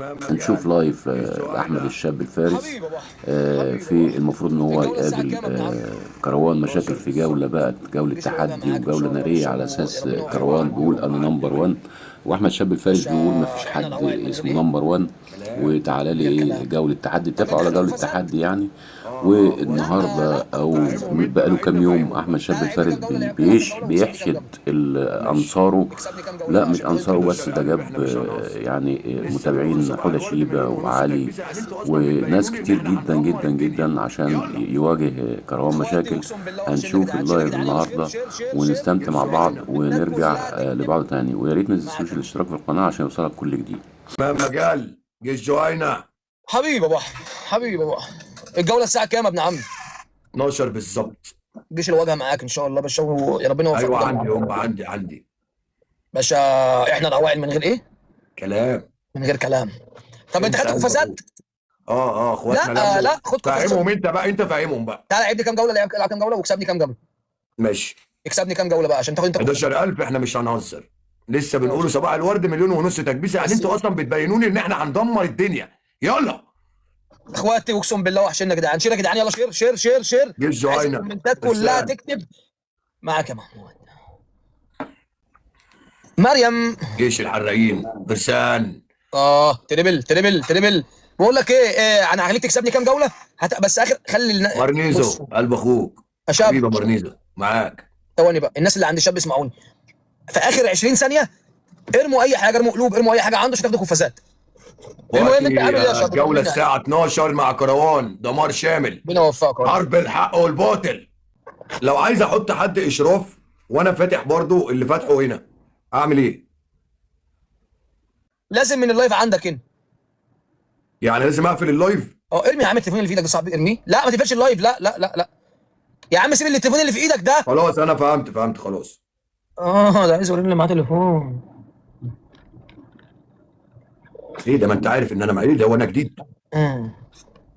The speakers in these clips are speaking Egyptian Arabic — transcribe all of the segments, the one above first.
هنشوف live احمد الشاب الفارس في المفروض ان هو يقابل كروان مشاكل في جولة بقى، جولة تحدي وجوله نارية، على اساس كروان بيقول انا number 1، واحمد شاب الفارس بيقول مفيش حد اسمه number 1، وتعالى لي ايه جولة تحدي. اتفقوا على جولة تحدي يعني. والنهارده او بقاله كام يوم احمد شاب الفارس بيحشد انصاره. لا مش انصاره بس، ده جاب يعني متابعين حدى شيبة وعلي وناس كتير جدا جدا جدا عشان يواجه كروان مشاكل. هنشوف ال live النهارده ونستمتع مع بعض ونرجع لبعض تاني، ويا ريت ما تنسوش الاشتراك في القناة عشان يوصلك كل جديد. مجال جيش جوينا حبيبي ابو احمد، حبيبي ابو احمد. الجولة الساعة كام يا ابن عمي؟ 12 بالظبط. جيش الواجهة معاك ان شاء الله باشا، يا ربنا يوفقك. ايوه عندي، هم عندي باشا. احنا الاوائل من غير ايه؟ كلام، من غير كلام. طب انت خدت قفازات؟ اه اخواتنا. لا لا خد قفازات. فاهمهم انت بقى، انت فاهمهم بقى. تعالى لعبني كام جولة، العب كام جولة واكسبني كام جولة. ماشي، اكسبني كام جولة بقى عشان تاخد انت 11000. احنا مش هنهزر، لسه بنقوله صباح الورد، 1.5 مليون تكبيسه. يعني انتوا اصلا بتبينوني ان احنا هندمر الدنيا. يلا اخواتي اقسم بالله وحشنا يا جدعان. share يا جدعان، يلا share share share share. جيش جوينا الكومنتات كلها تكتب معاك يا محمود. مريم جيش الحراقين فرسان. triple triple triple. بقول لك ايه، انا هخليك تكسبني كام جولة بس اخر خلي مرنيزو قلب اخوك حبيبي مرنيزو معاك. ثواني بقى، الناس اللي عند الشاب اسمعوني. في اخر 20 ثانية ارموا اي حاجة، ارموا قلوب، ارموا اي حاجة عنده عشان تاخدوا قفازات. المهم انت عامل ايه يا شاب؟ الجولة الساعة 12 مع كروان، دمار شامل. ربنا يوفقك. حرب الحق والباطل. لو عايز احط حد اشراف وانا فاتح برضو اللي فاتحة هنا، اعمل ايه؟ لازم من ال live عندك هنا. يعني لازم اقفل ال live؟ ارمي يا عم التليفون اللي في ايدك ده صعب، ارميه. لا ما تقفلش ال live، لا لا لا لا يا عم، سيب التليفون اللي في ايدك ده. خلاص انا فهمت خلاص. ده عايز يوريني اللي معاه تليفون. ايه ده؟ ما انت عارف ان انا معايا ده وانا جديد.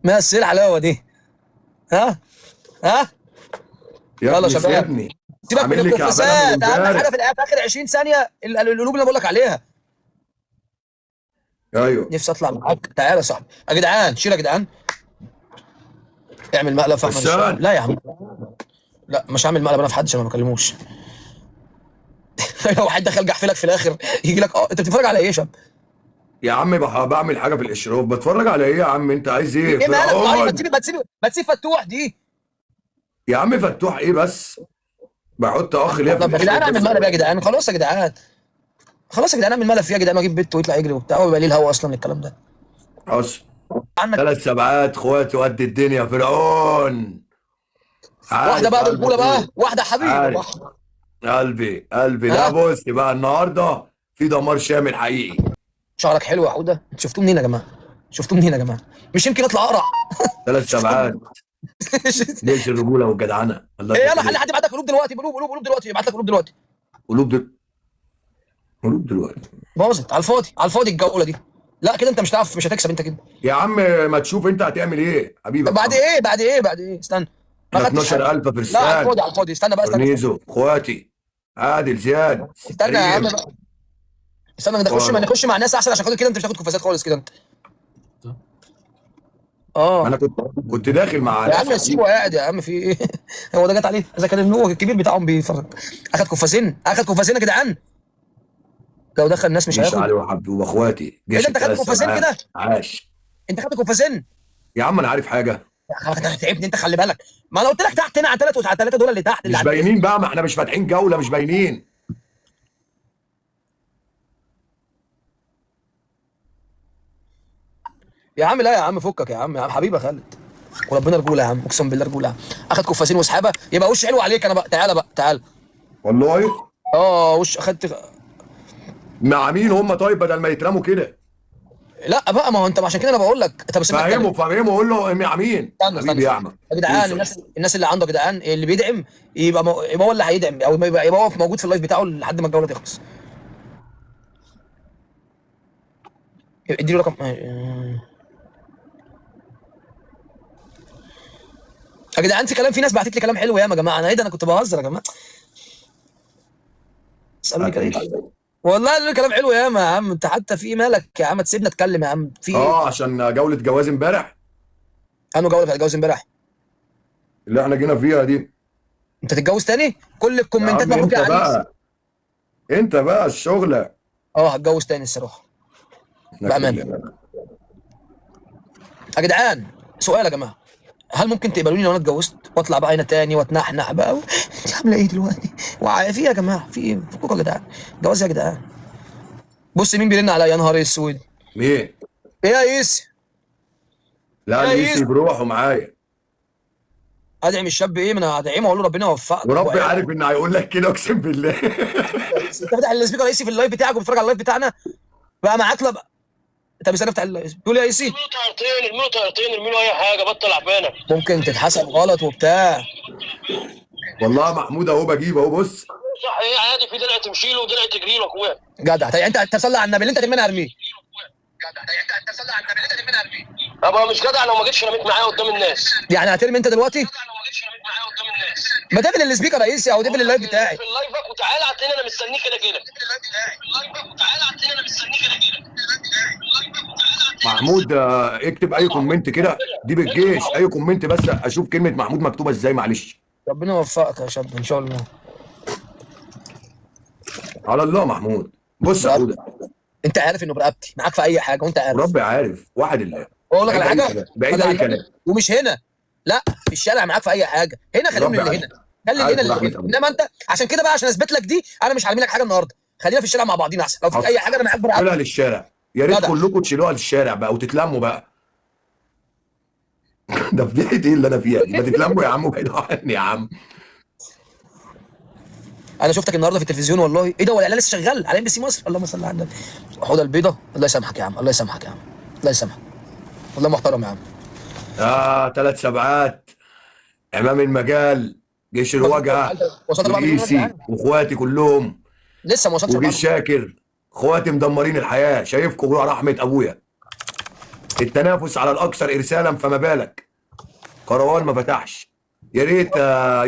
بس ايه الحلاوة دي؟ ها ها يلا شباب، سيبك من القفازات، اهم حاجة في اخر 20 ثانية القلوب اللي انا بقول لك عليها. ايوه نفسي اطلع معاك. تعالى يا صاحبي يا جدعان، شيل يا جدعان، اعمل مقلب في احمد الشاب. لا يا عم لا، مش هعمل مقلب انا في حد عشان ما بكلموش. لو حد دخل جحفلك في الاخر يجي لك. انت بتتفرج على ايه يا شاب؟ يا عم بعمل حاجة في الاشراف. بتفرج على ايه يا عم؟ انت عايز ايه؟ ايه مالك؟ طيب ما تسيب فتوح دي يا عم. فتوح ايه بس؟ بحط اخ ليا في الاشراف. يا جدعان اعمل مقلب يا جدعان، خلاص يا جدعان، خلاص يا جدعان اعمل مقلب فيها يا جدعان، واجيب بنت ويطلع يجري وبتاع، هو بيبقى ليه الهوا اصلا الكلام ده. حصل. 3 سبعات اخواتي وقد الدنيا. فرعون واحدة بقى رجوله بقى، واحدة حبيبي. قلبي قلبي. لا بص بقى، النهارده في دمار شامل حقيقي. شعرك حلو يا حوده، انتوا شفتوه منين يا جماعة؟ شفتوه منين يا جماعة؟ مش يمكن اطلع اقرع. 3 سبعات ليش الرجولة والجدعنه. الله. ايه يلا، خلي حد يبعت لك قلوب دلوقتي. قلوب قلوب قلوب دلوقتي، يبعت لك قلوب دلوقتي. قلوب قلوب دلوقتي. باظت على الفاضي، على الفاضي الجولة دي. لا كده انت مش هتعرف، مش هتكسب انت كده يا عم. ما تشوف انت هتعمل ايه حبيبي. بعد ايه؟ بعد ايه؟ بعد ايه؟ استنى، ما خدتش 12000 فرسان. لا على الفاضي، على الفاضي. استنى بقى، استنى. نيزو اخواتي عادل زياد، استنى يا عم بقى، استنى نخش ما نخش مع ناس احسن، عشان خاطر كده انت مش هتاخد قفازات خالص كده انت. انا كنت داخل مع يا عم، سيبه قاعد يا عم، في ايه؟ هو ده جت عليه اذا كان هو الكبير بتاعهم بيتفرج. اخد قفازين، اخد قفازين يا جدعان. لو دخل الناس مش هياخد. علي وحبيبي واخواتي. ايه ده انت خدت قفازين كده؟ عاش. انت خدت قفازين يا عم. انا عارف حاجة. انت تعبني انت، خلي بالك. ما انا قلت لك تحت هنا على 3 على 3 دول اللي تحت اللي مش باينين بقى. ما احنا مش فاتحين جولة، مش باينين. يا عم لا يا عم، فكك يا عم، يا عم حبيبي يا خالد، وربنا رجوله يا عم، اقسم بالله رجوله يا عم. اخد قفازين وسحابه، يبقى وش حلو عليك. انا بقى تعالى بقى، تعالى. والله وش اخدت مع مين هم؟ طيب بدل ما يترموا كده. لا بقى، ما هو انت عشان كده انا بقول لك. طب فهمه فهمه، قول له مع مين. استنى يا احمد يا جدعان. الناس اللي عنده يا جدعان اللي بيدعم يبقى هو اللي هيدعم، او يبقى هو موجود في ال live بتاعه لحد ما الجولة تخلص. اديله رقم يا جدعان. في كلام، في ناس بعتت لي كلام حلو ياما يا جماعة. انا ايه ده؟ انا كنت بهزر يا جماعة. اسالوني كده. والله قالوا لي كلام حلو ياما يا عم. انت حتى في مالك يا عم؟ تسيبنا اتكلم يا عم، في ايه؟ اه عشان جولة جواز امبارح. انا جولة بتاعت جواز امبارح اللي احنا جينا فيها دي. انت تتجوز تاني؟ كل يا الكومنتات عم مبروك انت يا عريس. بقى، انت بقى الشغلة. اه هتجوز تاني الصراحة بامانه. يا جدعان سؤال يا جماعة، هل ممكن تقبلوني لو انا اتجوزت واطلع بقى هنا تاني واتنحنح بقى انت عامله ايه دلوقتي؟ في ايه يا جماعة؟ في ايه؟ فكوكوا يا جدعان، جواز يا جدعان. بص مين بيرن عليا، يا نهار اسود. مين؟ ايه يا ايسي؟ لا يا الايسي ايسي بروحه معايا. ادعم الشاب ايه؟ ما انا هدعمه واقول له ربنا يوفقك. وربي عارف ان هيقول لك كده اقسم بالله. انت فاتح ال speaker يا ايسي في ال live بتاعك وبتتفرج على ال live بتاعنا بقى معاك؟ لا طب استنى افتح ال live. بتقول يا ايسي ارميله طيارتين، ارميله طيارتين، ارميله اي حاجة، بطل عفانه. ممكن تتحسب غلط وبتاع. والله محمود اهو بجيب اهو. بص صح ايه عادي، في درع تمشي له ودرع تجري له اخويا. جدع. طيب انت تصلي على النبي اللي انت ترمينا ارميه. جدع. طيب انت تصلي على النبي اللي انت ترمينا ارميه. ابقى مش جدع لو ما جيتش رميت معايا قدام الناس. يعني هترمي انت دلوقتي؟ جدع لو ما جيتش رميت معايا قدام الناس. ما تقفل ال speaker يا ايسي او تقفل ال live بتاعي. في live ك وتعالى هتلاقيني انا مستنيك كده كده. في live ك وتعالى هتلاقيني انا مستنيك كده كده. محمود اكتب اي comment كده، دي بالجيش اي comment بس اشوف كلمة محمود مكتوبة ازاي. معلش ربنا يوفقك يا شاب ان شاء الله. على الله محمود. بص يا حوده، انت عارف انه برقبتي معاك في اي حاجة وانت عارف. وربي عارف واحد الله. اقول لك على بعيد اي حاجة، كلام، بعيد اي كلام. ومش هنا، لا في الشارع معاك في اي حاجة. هنا خليهم ربي اللي عارف. هنا، خلي اللي هنا اللي عارف هنا. ورحمة أبوك. انما انت عشان كده بقى، عشان اثبت لك دي، انا مش هرمي لك حاجة النهارده. خلينا في الشارع مع بعضينا احسن. لو في حصل. اي حاجة انا معاك برقبتي. شيلها للشارع يا ريت، جدع. كلكم تشيلوها للشارع بقى وتتلموا بقى. ده فضيحة ايه اللي انا فيها دي؟ ما تتلموا يا عم وبعيدوا عني يا عم. انا شفتك النهارده في التلفزيون والله. ايه ده، هو الاعلان لسه شغال على MBC مصر؟ اللهم صل على النبي. حوده البيضة، الله يسامحك يا عم، الله يسامحك يا عم، الله يسامحك والله. محترم يا عم. 3 سبعات امام المجال، جيش الواجهة وصلت 4 مليون والايسي واخواتي كلهم لسه ما وصلتش وجيش 4 شاكر. اخواتي مدمرين الحياة، شايفكم يا رحمه ابويا. التنافس على الاكثر ارسالا فما بالك. كروان ما فتحش، يا ريت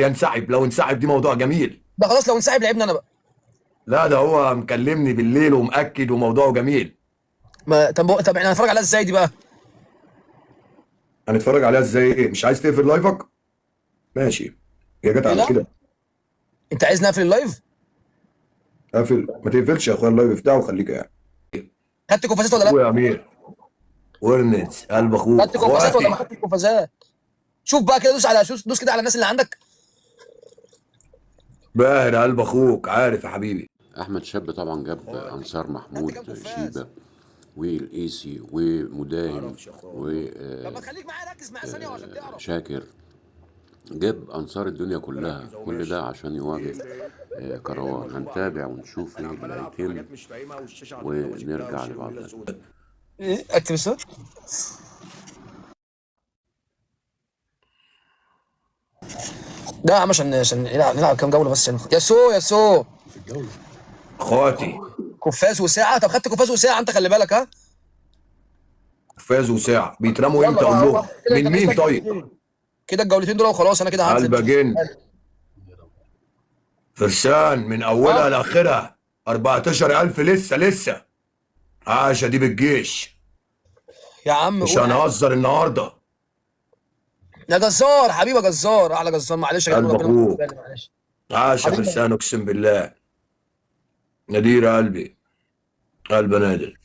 ينسحب. لو انسحب دي موضوع جميل. ده خلاص لو انسحب لعبنا انا بقى. لا ده هو مكلمني بالليل ومأكد وموضوعه جميل. ما طب احنا هنتفرج عليها ازاي دي بقى؟ هنتفرج عليها ازاي؟ ايه مش عايز تقفل live ك؟ ماشي يا جت على لا. كده. انت عايز نقفل ال live؟ قافل، ما تقفلش يا اخويا ال live بتاعه وخليك قاعد. خدت قفازات ولا لا؟ اخويا امير ورنتس قلب اخوك. خدت قفازات ولا ما اخواتي خدتش قفازات؟ شوف بقى كده، دوس على دوس كده على الناس اللي عندك. باهر قلب اخوك، عارف يا حبيبي. احمد شاب طبعا جاب انصار محمود كام قفاز؟ شيبة والايسي ومداهم معرفش يا اخويا. طب ما تخليك معايا، ركز معايا ثانية عشان تعرف. وشاكر، جاب انصار الدنيا كلها. كل ده عشان يواجه كروان. هنتابع ونشوف ايه اللي هيتم ونرجع لبعض. ايه اكتب الصوت؟ ده يا عم عشان نلعب كام جولة بس. عشان يا سو يا سو اخواتي قفاز وساعة. طب خدت قفاز وساعة انت، خلي بالك. ها قفاز وساعة بيترموا يلا امتى؟ بقى، اقول لهم كده من انت مين ناقص لك طيب؟ جولتين. كده الجولتين دول وخلاص انا كده هنزل. قلب جن فرسان من اولها آه. لاخرها. 14000 لسه عاشة دي بالجيش. يا عم مش قول. هنهزر النهارده. يا جزار حبيبي، يا جزار، احلى جزار. معلش يا جدعان، قلب ربنا ما أخوك. بالي، معلش عاشة حبيبي. فرسان اقسم بالله. نادير قلبي، قلب نادر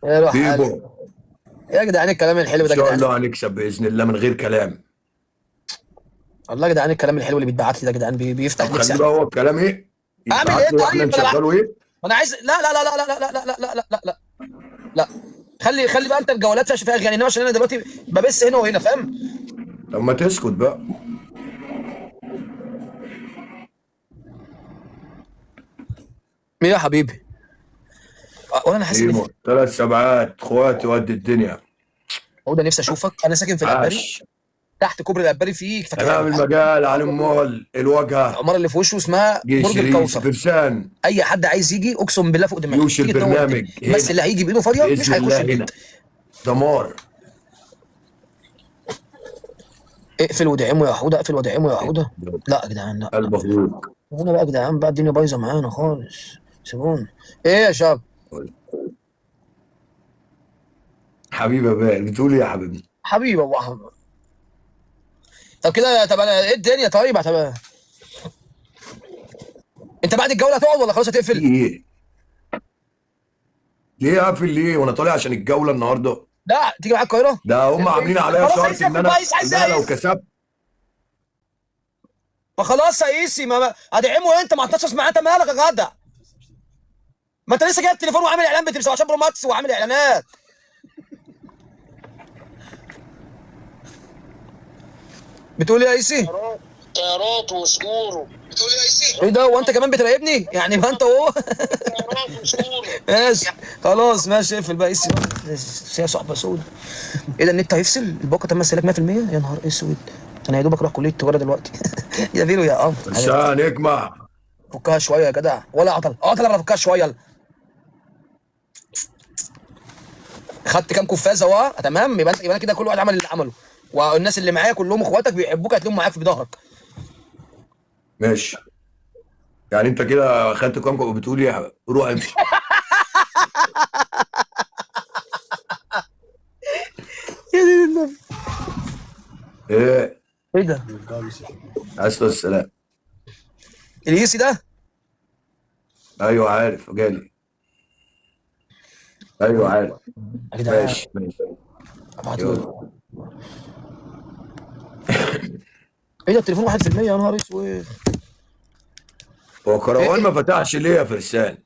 يا روح قلبي. بيبو. يا جدعان الكلام الحلو ان ده يا شاء جدعان. الله هنكسب باذن الله من غير كلام. والله يا جدعان الكلام الحلو اللي بيتبعت لي ده يا جدعان بيفتح طب نفسي. خلي بقى هو الكلام ايه؟ أعمل يتبعت إيه له واحنا طيب؟ أنا نشغله ايه؟ انا عايز لا لا لا لا لا لا لا لا لا لا لا لا خلي بقى انت الجولات عشان فيها اغاني، انما عشان انا دلوقتي ببث هنا وهنا، فاهم؟ طب ما تسكت بقى. ايه يا حبيبي؟ وانا انا حاسس ان ايوه 3 سبعات اخواتي وقد الدنيا. هو ده نفسي اشوفك. انا ساكن في الاباري، عاش تحت كوبري الاباري في امام المجال على المول الواجهة العمارة اللي في وشه اسمها جيش برج ريس الكوثر. فرسان. اي حد عايز يجي اقسم بالله فوق دماغي يوش تيجي تنور البرنامج الدنيا. بس هنا. اللي هيجي بايده فاضية مش باذن هيخش الله هنا البيت. دمار. اقفل ودعمه يا حوده، اقفل ودعمه يا حوده. لا يا جدعان لا، قلب اخوك. هنا بقى يا جدعان بقى الدنيا بايظة معانا خالص. سيبونا. ايه يا شاب؟ حبيبي يا بال، بتقول ايه يا حبيبي؟ حبيبي ابو احمد. طب كده، طب انا ايه الدنيا؟ طيب طب انت بعد الجولة هتقعد ولا خلاص هتقفل؟ ايه ليه اقفل ليه وانا طالع عشان الجولة النهارده؟ لا تيجي معاك القاهرة؟ ده هم عاملين عليا خلاص شرط عايز ان انا عايز عايز إن أنا لو عايز. كسبت. ما خلاص يا ايسي، ما هدعمه انت، ما هتنشص معاه، انت مالك يا جدع؟ ما انت لسه جايب تليفون وعامل اعلان ب 17 Pro Max وعامل اعلانات. بتقول ايه يا ايسي؟ طيارات وصقور. بتقول ايه يا ايسي؟ ايه ده، هو انت كمان بتراقبني؟ يعني ما انت وهو. طيارات وصقور. ماشي خلاص ماشي، اقفل بقى ايسي. يا صعبة سود. ايه ده، النت هيفصل؟ الباقه تم استهلاك 100%. يا نهار اسود، انا يا دوبك اروح كليه التجارة دلوقتي. يا بيرو يا قمر، فرسان اجمع. فكها شوية يا جدع، ولا عطل عطل، انا فكها شوية. يلا. خدت كام قفازه اهو، تمام. يبقى يبقى كده كل واحد عمل اللي عمله، والناس اللي معايا كلهم اخواتك بيحبوك، هتلاقيهم معاك في ظهرك. ماشي، يعني انت كده خدت كام وبتقول ايه يا حبيبي؟ روح امشي. يا دين النبي. ايه؟ ايه ده؟ عايز السلام. اليسي ده؟ ايوه عارف جالي. ايوه عارف. يا جدعان ماشي ماشي. ابعت له. يلا. ايه ده، التليفون 1%؟ يا نهار اسود. هو كروان ما فتحش ليه يا فرسان؟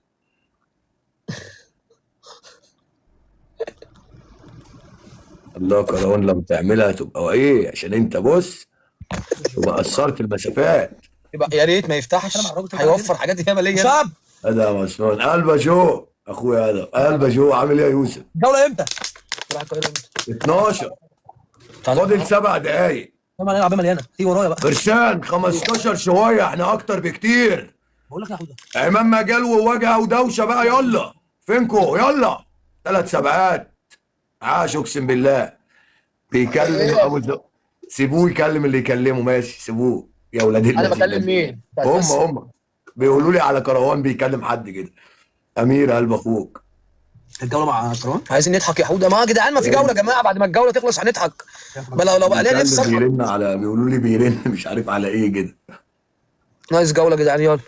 الله، كروان لما تعملها تبقى ايه؟ عشان انت بص تبقى قصرت المسافات. يبقى يا ريت ما يفتحش، هيوفر حاجات ياما ليا. شاب هذا مسنون قلب جو اخويا، هذا قلب جو. عامل ايه يا يوسف؟ الجولة امتى؟ راح القاهرة امتى؟ 12، فاضل 7 دقايق. طبعا العربية مليانة، تيجي ورايا بقى. فرسان 15 شوية، احنا اكتر بكتير. بقول لك يا حوده، عمام مجال ووجهه ودوشه بقى. يلا فينكو؟ يلا 3 سبعات. عاش اقسم بالله. بيكلم ابو زق. سيبوه يكلم اللي يكلمه، ماشي سيبوه يا ولاد انا اللذينه. بكلم مين؟ هم بيقولوا لي على كروان بيكلم حد كده. امير قلب اخوك. الجولة مع كروان. عايزين نضحك يا حوده. ما يا جدعان ما في جولة يا جماعة، بعد ما الجولة تخلص هنضحك. ما لو بقى ليا نفسي بيكلم، اضحك. بيرن على، بيقولوا لي بيرن مش عارف على ايه كده. نايس جولة يا جدعان، يلا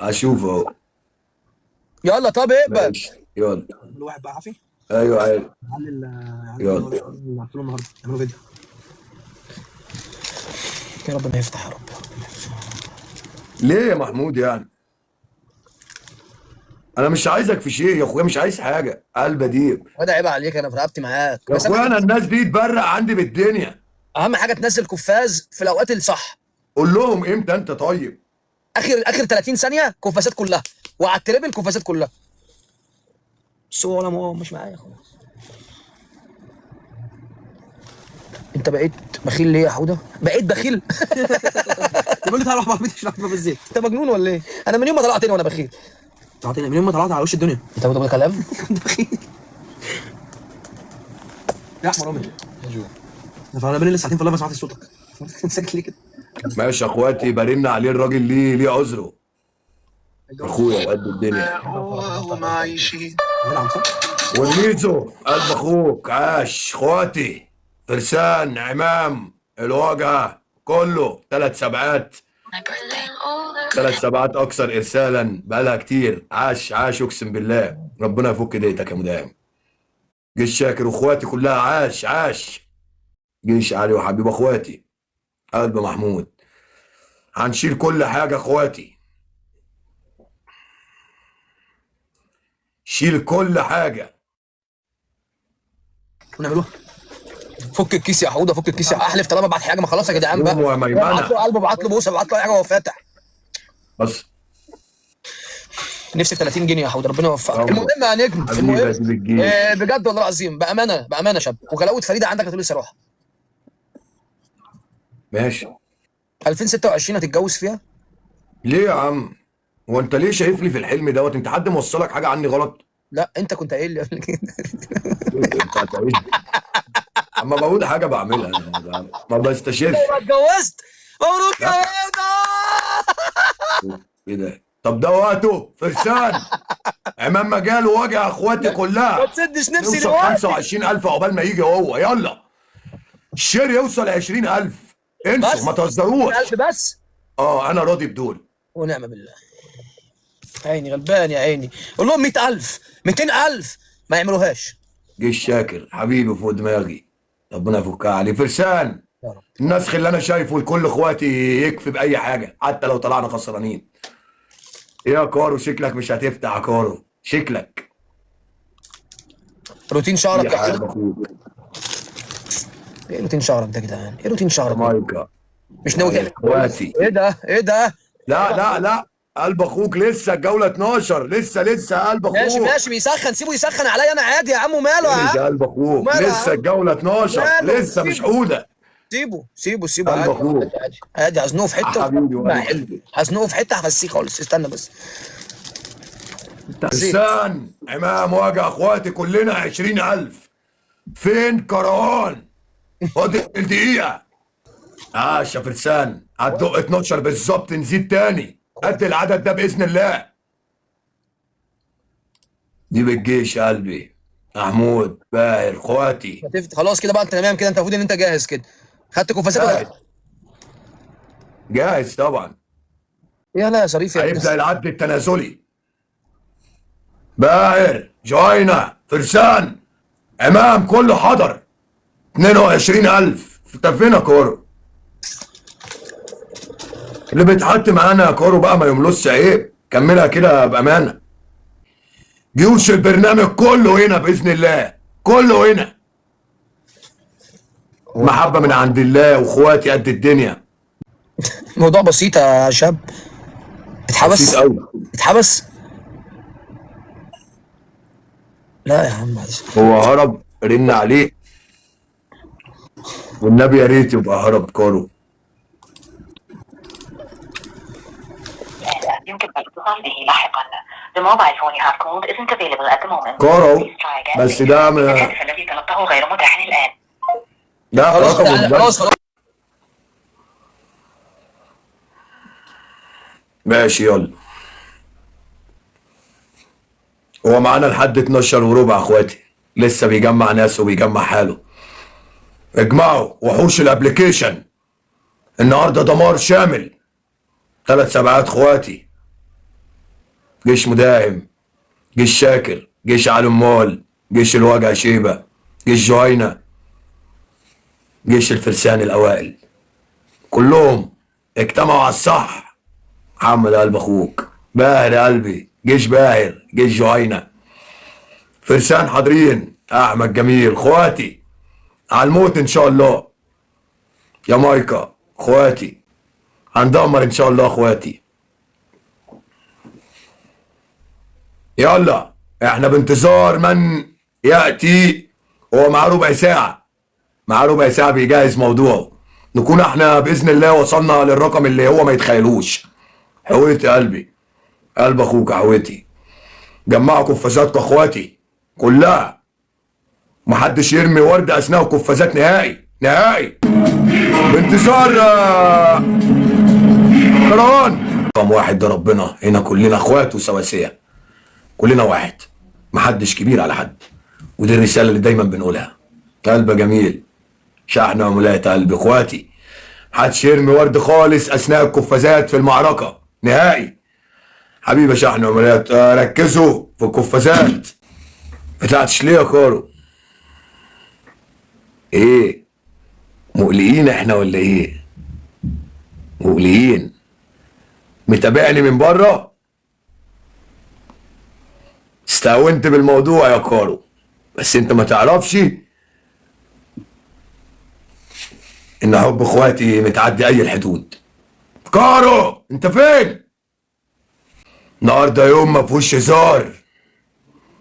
اشوف اهو. يلا. طب اقبل. ماشي يلا. كل واحد بقى عافي. ايوه عارف. علي يلا. عارفينه النهارده يعملوا فيديو. يا رب ما يفتح، يا رب. ليه يا محمود يعني؟ انا مش عايزك في شيء يا اخويا، مش عايز حاجة. قلب اديب وده عيب عليك، انا في رقبتي معاك. يا بس اخويا، انا الناس دي تبرق عندي بالدنيا. اهم حاجة تنزل قفاز في الاوقات الصح. قول لهم امتى انت طيب؟ اخر 30 ثانية قفازات كلها، وعلى ال triple قفازات كلها. بس هو ولا هو مش معايا خلاص. انت بقيت بخيل ليه يا حوده؟ بقيت بخيل؟ بيقول لي تعالى روح بعربيتي عشان احطها في الزيت. انت مجنون ولا ايه؟ انا من يوم ما طلعت هنا وانا بخيل. طلعت من يوم ما طلعت على وش الدنيا. انت بتقول كلام؟ كنت بخيل يا احمر امي. انا بقالي ساعتين في ال live ما سمعتش صوتك. ساكت ليه كده؟ ماشي يا اخواتي، برن عليه الراجل ليه عذره. اخويا وقد الدنيا. نلعب صح؟ والميزو قلب اخوك. عاش اخواتي. فرسان عمام الواجهة كله 3 سبعات. 3 سبعات اكثر ارسالا بقالها كتير. عاش عاش اقسم بالله. ربنا يفك ديتك يا مدام. جيش شاكر واخواتي كلها. عاش عاش. جيش علي وحبيب اخواتي. قلب محمود. هنشيل كل حاجة اخواتي. شيل كل حاجة. ونعملوها. فك الكيس يا حوده، فك الكيس يا احلف طالما بعت حاجة. ما خلاص يا جدعان بقى. قوموا يا ميمنة. ابعت له قلبه، ابعت له بوسه، ابعت له اي حاجة وهو فاتح. بس نفسي في 30 جنيه يا حوده، ربنا يوفقك. الله. المهم يا نجم، حبيبي المهم يا سيد الجيش. بجد والله العظيم، بامانه بامانه شاب، وغلاوه فريدة عندك هتقول لسه روح. ماشي. 2026 هتتجوز فيها؟ ليه يا عم؟ هو انت ليه شايفني في الحلم دوت؟ انت حد موصلك حاجة عني غلط؟ لا انت كنت قايل لي قبل كده. انت هتعيش. اما بقول حاجة بعملها انا، ما بستشيرش. ما اتجوزت. مبروك يا هيدا. ايه ده؟ طب ده وقته فرسان. امام مجال وواجه اخواتي كلها. ما تسدش نفسي نوصل دلوقتي. 25000 عقبال ما يجي هو. يلا ال share يوصل 20000. انسوا ما تهزروش. 1000 بس. انا راضي بدول. ونعم بالله. عيني غلبان يا عيني. قول لهم 100000 200000 ما يعملوهاش. جيش شاكر حبيبي فوق دماغي، ربنا يفكها عليه. فرسان يا رب. النسخ اللي انا شايفه لكل اخواتي يكفي باي حاجة حتى لو طلعنا خسرانين. يا كارو شكلك مش هتفتح يا كارو، شكلك روتين شعرك يا يا حبيبي. ايه روتين شعرك ده يا جدعان؟ ايه روتين شعرك ده؟ مايكا مش ناوي تعمل اخواتي. ايه ده؟ ايه ده؟ لا لا لا، قلب اخوك لسه الجولة 12، لسه قلب اخوك. ماشي ماشي، بيسخن، سيبه يسخن عليا انا عادي يا عم. وماله يا عم؟ قلب اخوك لسه الجولة 12، لسه مش حوده. سيبه سيبه سيبه عادي عادي عادي. هزنقه في حتة حبيبي، هزنقه في حتة هفسيه خالص. استنى بس. فرسان امام واجه اخواتي كلنا 20000. فين كروان؟ فاضل دقيقة. عاش يا فرسان، هتدق 12 بالظبط، نزيد تاني قد العدد ده باذن الله. دي بالجيش يا قلبي. محمود باهر اخواتي. خلاص كده بقى انت تمام كده، انت المفروض ان انت جاهز كده. خدت قفازات ولا؟ جاهز طبعا. يلا يا شريف يا هيبدا العد التنازلي. باهر جوينا فرسان امام كله حضر. 22000. انت فين يا كورو؟ اللي بيتحط معانا يا كورو بقى ما يملصش عيب. كملها كده بامانه. جيوش البرنامج كله هنا باذن الله، كله هنا. محبة من عند الله واخواتي قد الدنيا. موضوع بسيط يا شاب. اتحبس؟ بسيط قوي. اتحبس؟ لا يا عم معلش. هو هرب، رن عليه والنبي يا ريت يبقى هرب كارو. يمكن الاتصال به لاحقا. The mobile phone you have called isn't available at the moment. كارو بس ده الهاتف الذي طلبته غير متاح الآن. ده رقم. خلاص خلاص ماشي يلا. هو معانا لحد 12:15 اخواتي، لسه بيجمع ناس وبيجمع حاله. اجمعوا وحوش ال application النهارده، دمار شامل. 3 سبعات اخواتي. جيش مداهم، جيش شاكر، جيش علي مال، جيش الوجع شيبة، جيش جهينة، جيش الفرسان الاوائل، كلهم اجتمعوا على الصح. محمد قلب اخوك، باهر يا قلبي، جيش باهر، جيش جهينة، فرسان حاضرين، احمد جميل اخواتي على الموت ان شاء الله. يا مايكا اخواتي هندمر ان شاء الله اخواتي. يلا احنا بانتظار من ياتي. هو معاه ربع ساعة، معاه ربع ساعة بيجهز موضوعه. نكون احنا باذن الله وصلنا للرقم اللي هو ما يتخيلوش. حويتي يا قلبي، قلب اخوك يا حويتي. جمعوا قفازاتكم اخواتي كلها، محدش يرمي ورد اثناء القفازات نهائي نهائي. بانتظار كروان. رقم واحد ده ربنا، هنا كلنا اخوات وسواسيه، كلنا واحد، محدش كبير على حد. ودي الرسالة اللي دايما بنقولها. قلب جميل، شحن عملات قلب اخواتي. محدش يرمي ورد خالص اثناء القفازات في المعركة نهائي. حبيبي شحن عملات، ركزوا في القفازات. بتاعتش ليه يا كارو؟ ايه مقلقين احنا ولا ايه؟ مقلقين. متابعني من بره؟ استهونت بالموضوع يا كارو، بس انت ما تعرفش ان حب اخواتي متعدي اي الحدود. كارو انت فين؟ النهارده يوم ما فيهوش هزار،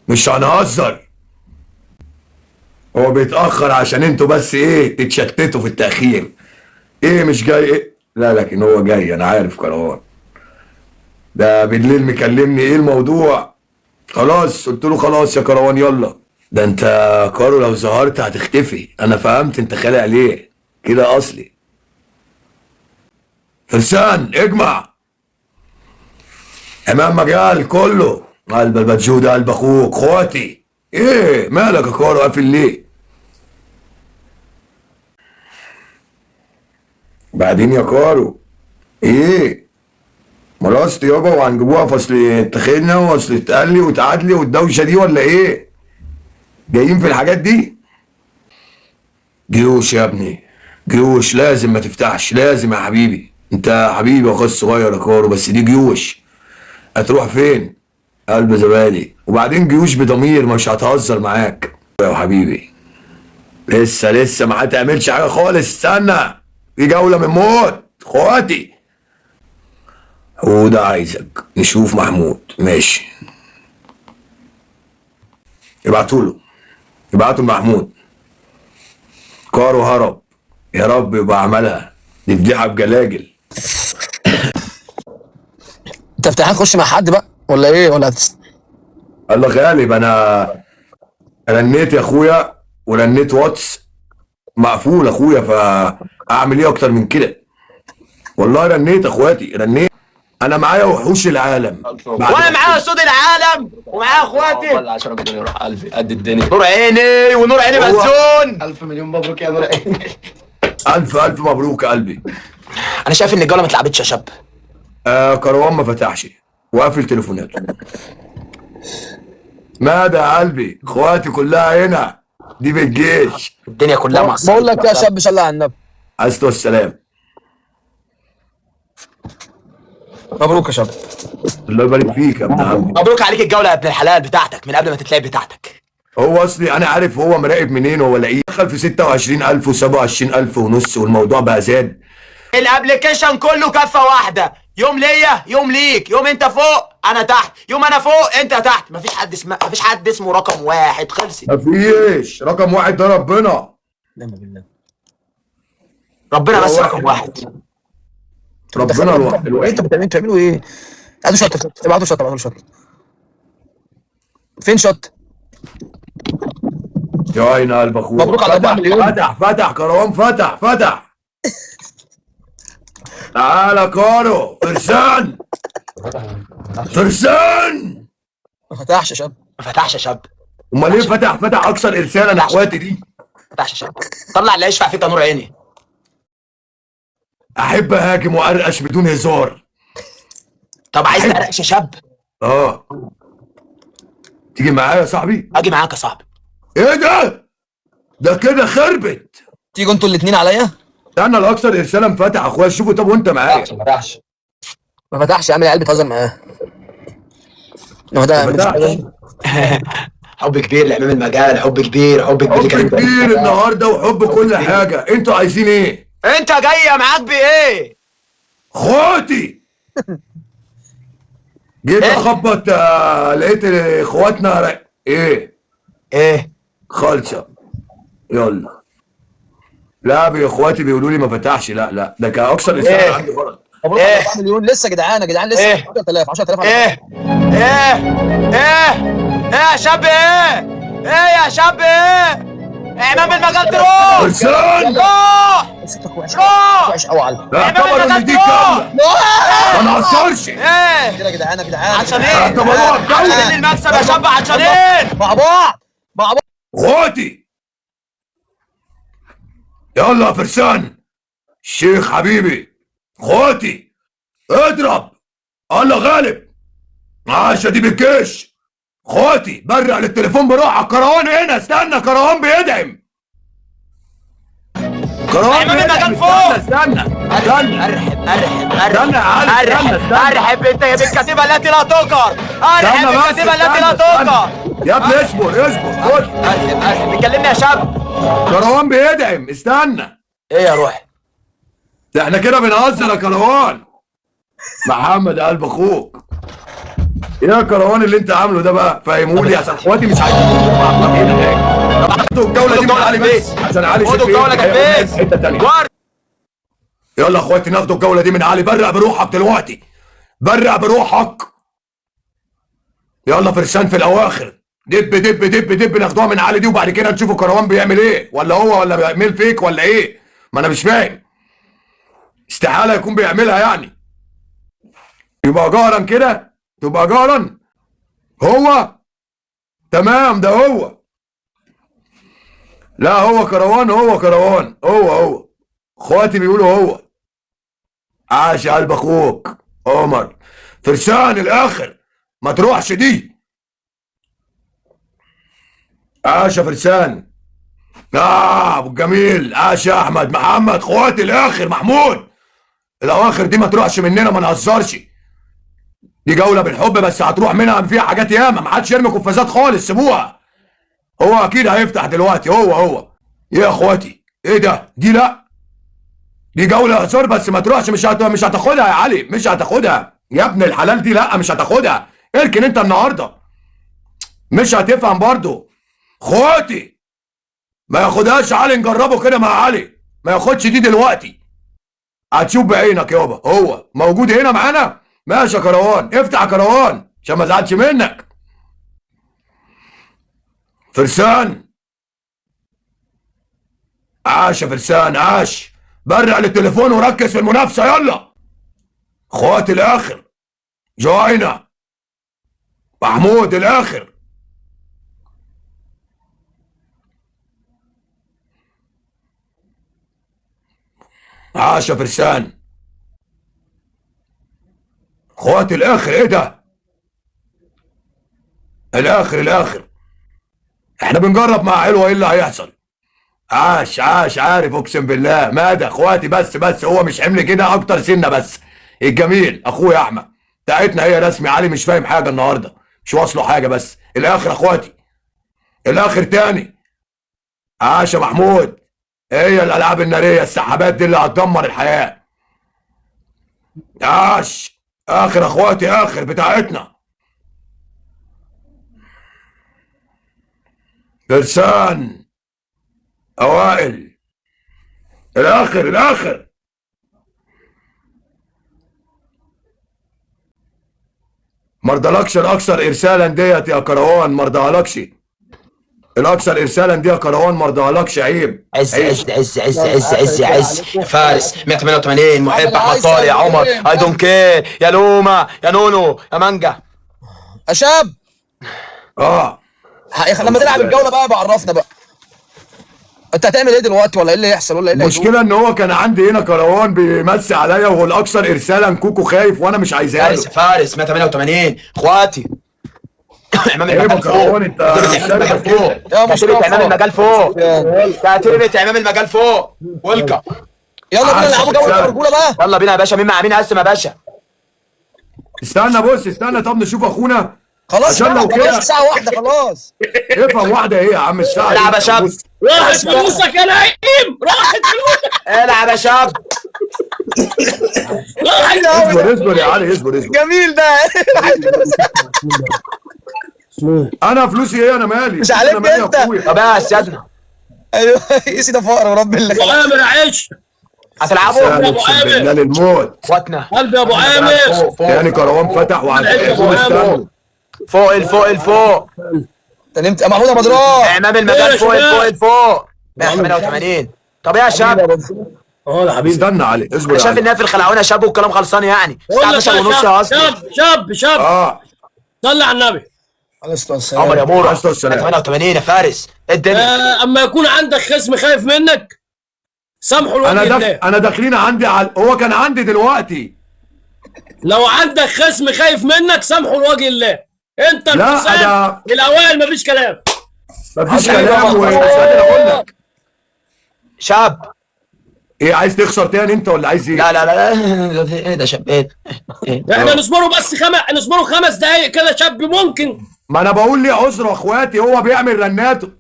مش هنهزر. هو بيتأخر عشان انتوا بس ايه تتشتتوا في التأخير. ايه مش جاي ايه؟ لا لكن هو جاي، انا عارف كروان ده بالليل مكلمني ايه الموضوع. خلاص قلت له خلاص يا كروان يلا. ده انت كارو لو ظهرت هتختفي، انا فهمت انت خالق ليه كده اصلي. فرسان اجمع. حمام مجال كله. قلب البتجو ده قلب اخوك اخواتي. ايه مالك يا كارو قافل ليه؟ بعدين يا كارو ايه؟ مراست يابا وهنجيبوها فصل اتخنا واصل اتقلي وتعادلي والدوشه دي ولا ايه؟ جايين في الحاجات دي؟ جيوش يا ابني، جيوش لازم ما تفتحش، لازم يا حبيبي، انت حبيبي يا اخويا الصغير يا كارو، بس دي جيوش. هتروح فين؟ قلب زبادي. وبعدين جيوش بضمير، مش هتهزر معاك يا حبيبي. لسه لسه ما هتعملش حاجة خالص، استنى، في جولة من موت اخواتي. هو ده عايزك نشوف محمود، ماشي. ابعتوا له، ابعتوا لمحمود. كارو هرب، يا رب يبقى عملها، دي فضيحة بجلاجل. انت افتحها تخش مع حد بقى ولا ايه ولا الله غالب. انا رنيت يا اخويا ورنيت واتس مقفول اخويا، فاعمل ايه اكتر من كده؟ والله رنيت اخواتي، رنيت. انا معايا وحوش العالم، وانا معايا اسود العالم ومعايا اخواتي. والله 10 مليون يروح قلبي قد الدنيا. نور عيني ونور عيني بزون. 1000 مليون مبروك يا نور عيني. الف الف مبروك يا قلبي. انا شايف ان الجولة ما اتلعبتش يا شاب. كروان ما فتحش وقافل تليفوناته. ماذا يا قلبي؟ اخواتي كلها هنا، دي بالجيش الدنيا كلها مع. بقول لك يا شاب صلى على النبي عليه الصلاة والسلام. مبروك يا شاب. الله يبارك فيك يا ابن عمي. مبروك عليك الجولة يا ابن الحلال بتاعتك من قبل ما تتلعب بتاعتك. هو اصلي انا عارف هو مراقب منين، هو لاقيه دخل في 26000 و27000 ونص، والموضوع بقى زاد. ال application كله كفه واحدة، يوم ليا يوم ليك، يوم انت فوق انا تحت، يوم انا فوق انت تحت. مفيش حد اسمه، مفيش حد اسمه رقم واحد، خلصت. مفيش رقم واحد، ده ربنا. نعم بالله، ربنا بس رقم واحد، ربنا الواحد. انتوا بتعملوا ايه؟ ابعتوا شط، ابعتوا شط، ابعتوا شط. فين شط؟ يا عين قلب اخوك. مبروك على 4 مليون. فتح فتح كروان، فتح فتح. تعالى كارو، فرسان فرسان. ما فتحش يا شاب، ما فتحش يا شاب. امال ليه فتح؟ فتح اكثر ارسالا يا اخواتي دي. ما فتحش يا شاب. طلع اللي يشفع فيك يا نور عيني. احب اهاجم وارقش بدون هزار. طب عايز تقرقش يا شاب؟ اه تيجي معايا يا صاحبي؟ اجي معاك يا صاحبي. ايه ده؟ ده كده خربت. تيجوا انتوا الاثنين عليا؟ استنى، الاكثر ارسالا انفتح اخويا، شوفوا. طب وانت معايا؟ ما فتحش، ما فتحش يا عم، العيال بتهزر معاه. ما فتحش. حب كبير لامام المجال، حب كبير، حب كبير، حب كبير النهارده وحب كل حاجة. انتوا عايزين ايه؟ انت جاية معاك بايه؟ اخواتي جيت اخبط، لقيت اخواتنا ايه؟ ايه؟ خالصة. يلا. لا يا اخواتي بيقولوا لي ما فتحش. لا لا ده كان اكثر انسان عندي غلط. ايه؟ مليون لسه يا جدعان، يا جدعان لسه. إيه؟ 10000 10000. ايه؟ ايه؟ ايه؟ ايه يا شاب؟ ايه؟ ايه يا شاب؟ ايه؟ امام المجال تروح. فرسان روح. صوتك وحش، روح. وحش قوي على. اعتبروا ان دي جولة، ما نقصرش. ايه؟ كده يا جدعان، يا جدعان عشان ايه؟ اعتبروها الجولة. عشان المكسب يا شاب، عشان ايه؟ مع بعض، مع بعض. اخواتي يلا يا فرسان. الشيخ حبيبي اخواتي اضرب. الله غالب. عاشة دي بالجيش. اخواتي برق للتليفون بروحك. كروان هنا، استنى، كروان بيدعم. كروان امام بيدعم. المجال فوق. استنى استنى ارحب ارحب استنى يا علي، ارحب استنى استنى. ارحب انت يا بالكتيبه التي لا تقهر. ارحب استنى بس، بالكتيبه التي لا استنى، استنى. تقهر. يا ابني اصبر اصبر، خد. ارحب ارحب. بيكلمني يا شاب. كروان بيدعم، استنى. ايه يا روحي؟ ده احنا كده بنهزر يا كروان. محمد قلب اخوك. ايه يا كروان اللي انت عامله ده بقى؟ فهمولي عشان اخواتي مش عايزين مع اخواتي هنا حاجة. خدوا الجولة دي من علي بس عشان علي خدوا شايف الجولة ايه، كبيس. حتة تانية. يلا يا اخواتي ناخدوا الجولة دي من علي. برق بروحك دلوقتي، برق بروحك. يلا فرسان في الاواخر. دب دب دب دب، ناخدوها من علي دي وبعد كده نشوفوا كروان بيعمل ايه، ولا هو ولا بيعمل فيك ولا ايه. ما انا مش فاهم، استحالة يكون بيعملها يعني. يبقى جهرا كده تبقى جارا. هو تمام، ده هو. لا هو كروان، هو كروان، هو اخواتي بيقولوا هو. عاش يا قلب اخوك عمر. فرسان الاخر، ما تروحش دي. عاش يا فرسان. ابو الجميل. عاش يا احمد محمد. اخواتي الاخر محمود. الاواخر دي ما تروحش مننا، ما نهزرش. دي جولة بالحب بس هتروح منها فيها حاجات ياما. ما حدش يرمي قفازات خالص، سيبوها. هو اكيد هيفتح دلوقتي. هو يا اخواتي ايه ده؟ دي لا، دي جولة هزار بس ما تروحش. مش هتاخدها يا علي، مش هتاخدها يا ابن الحلال. دي لا مش هتاخدها. اركن انت النهارده، مش هتفهم برضو. اخواتي ما ياخدهاش علي، نجربه كده مع علي. ما ياخدش دي دلوقتي، هتشوف بعينك يابا. هو موجود هنا معانا. ماشي يا كروان، افتح يا كروان عشان ما ازعلش منك. فرسان، عاش يا فرسان، عاش. برع للتليفون وركز في المنافسة. يلا اخواتي الاخر، جوينا محمود الاخر. عاش يا فرسان. اخواتي الاخر، ايه ده؟ الاخر الاخر. احنا بنجرب مع حلوة، ايه اللي هيحصل؟ عاش عاش، عارف اقسم بالله. ماذا اخواتي؟ بس هو مش حمل كده اكتر سنة بس. الجميل اخويا احمد بتاعتنا هي رسمي. علي مش فاهم حاجة النهارده، مش واصله حاجة. بس الاخر اخواتي، الاخر تاني. عاش يا محمود. هي الالعاب النارية، السحابات دي اللي هتدمر الحياة. عاش. اخر اخواتي، اخر بتاعتنا. فرسان اوائل. الاخر الاخر. مرضلكش الاكثر ارسالا ديت يا كروان، مرضلكش الاكثر ارسالا دي يا كروان، مرضلكش. عيب. عز عز عز عز عز عز عز فارس 188 محب احمد طارق يا عمر I don't care يا لوما يا نونو يا مانجا يا شاب. لما تلعب الجولة بقى بعرفنا بقى انت هتعمل ايه دلوقتي، ولا ايه اللي يحصل، ولا ايه اللي المشكلة؟ ان هو كان عندي هنا كروان بيمسي عليا وهو الاكثر ارسالا. كوكو خايف وانا مش عايزها له. فارس فارس 188 اخواتي. امام المجال فوق، انت تقريبا امام المجال فوق، تقريبا امام المجال فوق. ويلكم. يلا بينا نلعبوا جولة رجوله بقى. يلا بينا يا باشا. مين مع مين؟ قسم يا باشا. استنى بص، استنى. طب نشوف اخونا خلاص عشان لو كده الساعة واحدة خلاص. افهم واحدة ايه يا عم؟ الساعة العب يا شاب. راحت فلوسك يا نعيم، راحت فلوسك. العب يا شاب. اصبر اصبر يا علي، اصبر اصبر. جميل ده. انا فلوسي ايه؟ انا مالي؟ مش عليك انت. طب يا سيادنا. ايوه يا ده فقر ورب اللي ابو عامر عيش. هتلعبوا يا ابو عامر بالله للموت. اخواتنا قلبي يا ابو عامر. يعني كروان فتح وعند فوق الفوق الفوق. انت نمت يا محمود يا بدران. امام المجال فوق الفوق الفوق 188. طب ايه يا شاب؟ اه يا حبيبي استنى علي، اصبر. انا شايف انها في الخلعونه يا شاب والكلام خلصان يعني. الساعة 12:30 يا اصلي. شاب شاب شاب. صلي على النبي عليه الصلاة والسلام. عمر يا مورا. عليه الصلاة والسلام. 88 يا فارس. ايه الدنيا؟ اما يكون عندك خصم خايف منك سامحه الوجه الله. انا داخلين عندي على هو كان عندي دلوقتي. لو عندك خصم خايف منك سامحه لوجه الله. انت الفرسان الاوائل، مفيش كلام. مفيش كلام. ومش قادر اقول لك شاب. ايه عايز تخسر تاني انت ولا عايز ايه؟ لا لا لا ايه ده شاب؟ ايه احنا نصبره بس نصبره 5 دقايق كده شاب ممكن. ما انا بقول ليه عذر اخواتي، هو بيعمل رناته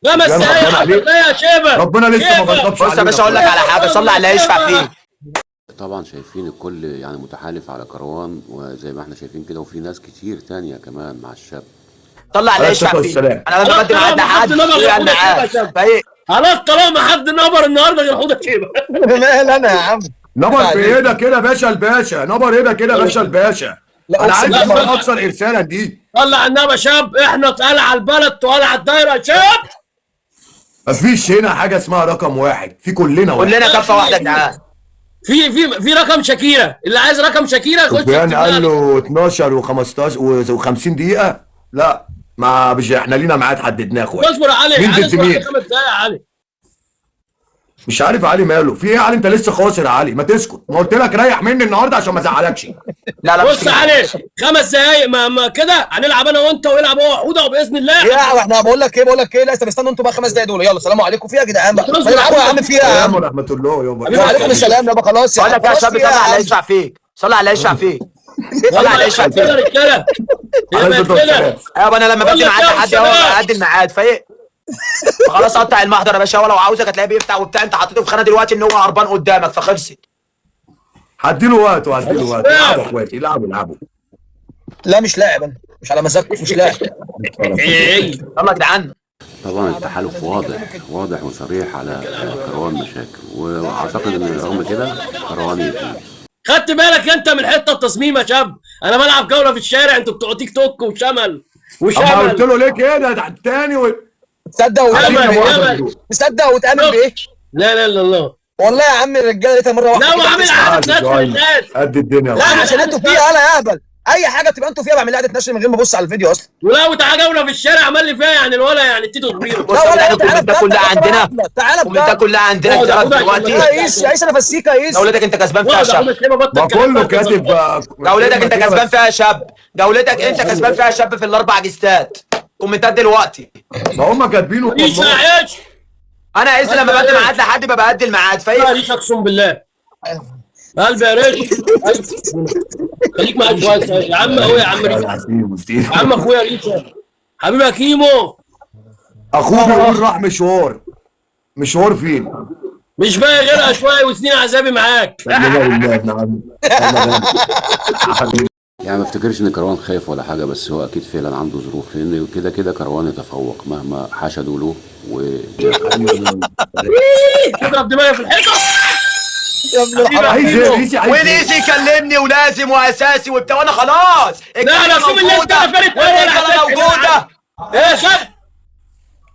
5 دقايق يا شيبة. ربنا لسه ما غضبش. بص يا باشا اقول لك على حاجة، صلي على اللي هيشفع فيه. طبعا شايفين الكل يعني متحالف على كروان، وزي ما احنا شايفين كده، وفي ناس كتير تانية كمان مع الشاب. طلع اللي يشفع فيه. انا لما بدي معاد حد فايه على الطلاق ما حد نبر النهارده غير حوده شيبة. مال انا يا عم؟ نبر في ايدك كده يا باشا الباشا، نبر ايدك كده يا باشا الباشا. انا عايز اكسر ارسالا دي. طلع على النبي يا شاب، احنا تقال على البلد، تقال على الدايرة يا شاب. مفيش هنا حاجة اسمها رقم واحد، في كلنا واحد، كلنا كفه واحدة يا جدعان. في في في رقم شاكيرا، اللي عايز رقم شاكيرا يخش سفيان يكتب قال لنا. له 12 و15 و50 دقيقة. لا ما مش احنا لينا ميعاد حددناه يا اخويا. اصبر يا علي، مين علي ضد اصبر علي مين؟ 5 دقايق يا علي. مش عارف علي ماله في ايه يا علي؟ انت لسه خاسر يا علي، ما تسكت، ما قلت لك ريح مني النهارده عشان ما ازعلكش. لا لا مش بص يا علي 5 دقايق ما كده هنلعب انا وانت ويلعب هو وحوده وباذن الله. يا احنا بقول لك ايه، بقول لك ايه، لا استنوا انتوا بقى 5 دقايق دول، يلا سلام عليكم. فيها يا جدعان بقى، اصبر ما نلعبوا يا عم فيها يا السلام عم. ورحمة الله يابا. وعليكم السلام يابا، خلاص يا بقول لك يا خلاص شاب فيها صلى يا على عم. يشفع فيك، صلى على يشفع فيك، صلى على يشفع كده فيك. رجاله عليه يبقى الصلاة كده. والسلام. ايوه انا لما بقول بدي لك ميعاد يا لحد اهو شباب. قد الميعاد فايق. خلاص قطع المحضر يا باشا، هو لو عاوزك هتلاقيه بيفتح وبتاع، انت حطيته في خانه دلوقتي ان هو هربان قدامك فخلصت. هديله وقته، هديله وقته. العبوا يا اخواتي، العبوا العبوا. لا مش لاعب انا، مش على مزاجكم، مش لاعب. إيه. يلا يا جدعان. طبعا التحالف واضح واضح وصريح على كروان مشاكل، واعتقد ان رغم كده كروان يفوز. خدت بالك انت من حتة التصميم يا شاب؟ انا بلعب جولة في الشارع، انتوا بتوع تيك توك وشمل اما قلت وشمل. له ليه كده ده تاني تصدق جبل، وتآمن جبل. تصدق وتآمن بايه؟ لا لا لا لا والله يا عم الرجالة لقيتها مرة واحدة لا كده وعامل بتسمع. عادة نشر الناس. قد الدنيا. لا عشان انتوا فيها، انا يا اهبل اي حاجة بتبقى انتوا فيها بعمل لها اعاده نشر من غير ما ابص على الفيديو اصلا. ولا وتعالى جولة في الشارع عمل لي فيها يعني الولا يعني تيتو كبير. بص لا يا ولا جدعان انت تعالى الكومنتات بجد، كلها تعالى عندنا، بجد، تعالى الكومنتات بجد. كلها عندنا اقعد اتضرب اقعد عشان دلوقتي. يا قيس يا قيس انا فسيك يا قيس. جولتك انت كسبان فيها يا اقعد يا شاب. حوده سيبها بطل ما كلام كله بقى. كاتب جولتك انت كسبان فيها يا شاب، جولتك انت كسبان فيها يا شاب في الاربع جستات. كومنتات دلوقتي. ما هم كاتبينه ريش والله. عيش انا عايز لما بدي ميعاد لحد ببقى قد الميعاد فايق. ريش اقسم بالله قلبي يا ريش. خليك معاك شوية يا عم اخويا، يا عم ريش يا عم اخويا ريش حبيبي يا كيمو. اخوه بيقول راح مشوار، مشوار فين؟ مش باقي غير شوية وسنين عذابي معاك. لا بالله يا ابن عمي. يعني ما افتكرش ان كروان خايف ولا حاجة، بس هو اكيد فعلا عنده ظروف، لان كده كده كروان يتفوق مهما حشدوا له. و اضرب دماغي في الحيطة. يا ابن الحرام. عايز ايه ريسي؟ عايز ايه؟ وليسي يكلمني ولازم واساسي وبتاع وانا خلاص. لا لا شوف اللي انت قفلت والرجاله موجودة. ايه يا شاب؟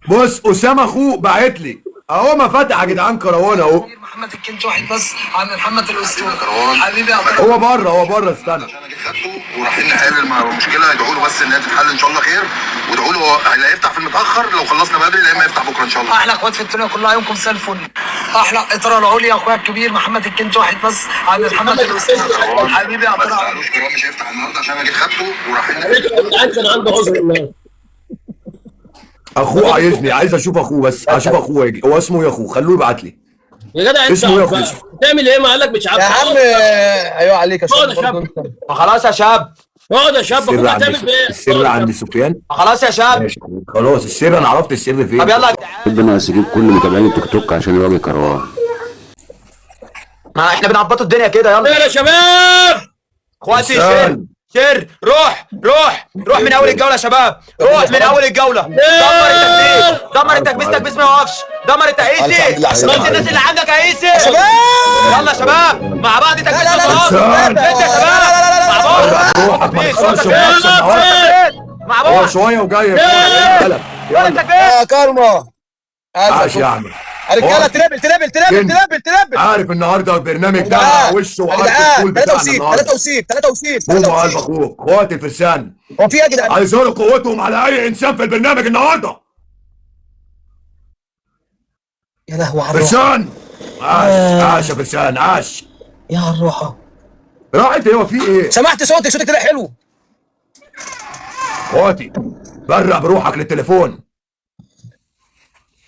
بص اسامة اخوه باعت لي اهو، ما فتح يا جدعان كروان اهو. محمد الكنت واحد بس عن محمد الاسطورة حبيبي يا هو بره، هو بره، استنى. عشان انا جيت خدته ورايحين نحل المشكلة، ادعوا له بس ان هي تتحل ان شاء الله خير، وادعوا له هو هيفتح في المتاخر لو خلصنا بدري، لا اما يفتح بكره ان شاء الله. احلى اخوات في الدنيا كلها، يومكم زي الفل. احلى اطره العليا اخويا الكبير محمد الكنت واحد بس عن محمد الاسطورة حبيبي يا ما اطره. تزعلوش، كروان مش هيفتح النهارده عشان انا جيت خدته ورايحين. ريش يا جدعان كان عنده عذر النهارده. اخوه عايزني، عايز اشوف اخوه بس، اشوف اخوه يجي. هو اسمه يا اخوه، خلوه يبعت لي. يا جدع انت اسمه يا اخوه. بتعمل ايه؟ ما قال لك مش عارف. يا عم ايوه عليك يا اقعد يا شاب شاب. برضه انت. ما خلاص يا شاب، اقعد يا شاب، السر اخوك عند هتعمل ايه؟ السر عند سفيان. ما خلاص يا شاب. ماشي خلاص، السر انا عرفت السر فين. طب يلا يا جدعان، ربنا يجيب كل متابعين التيك توك عشان يواجه كروان. ما احنا بنعبطوا الدنيا كده. يلا يا شباب. اخواتي share share، روح روح روح من اول الجولة يا شباب، روح من اول الجولة. دمر التكبيس، دمر التكبيس، تكبيس ما يوقفش. دمر التقيسي، بس الناس اللي عندك يا قيسي. يلا يا شباب مع بعض، تكبيس لا لا لا ما لا يوقفش. انت يا شباب مع بعض، روحك ما تكبيس، تخسرش وانت نفسك النهارده. مع هو بعض شوية وجاي. يلا يلا التكبيس. يا كارما. عاش يا احمد. رجاله triple triple triple triple triple. عارف النهارده البرنامج ده وشه وعارف الطول 3 بتاعنا وسيب النهارده. 3 وسيب 3 وسيب. قوم قلب اخوك، اخواتي الفرسان هو في ايه يا جدعان؟ هيظهروا قوتهم على اي انسان في البرنامج النهارده. يا لهوي على الروحه. فرسان عاش، عاش يا فرسان، عاش. يا على الروحه. راحت ايه؟ هو في ايه؟ سمعت صوتك، صوتك طلع حلو. اخواتي برق بروحك للتليفون.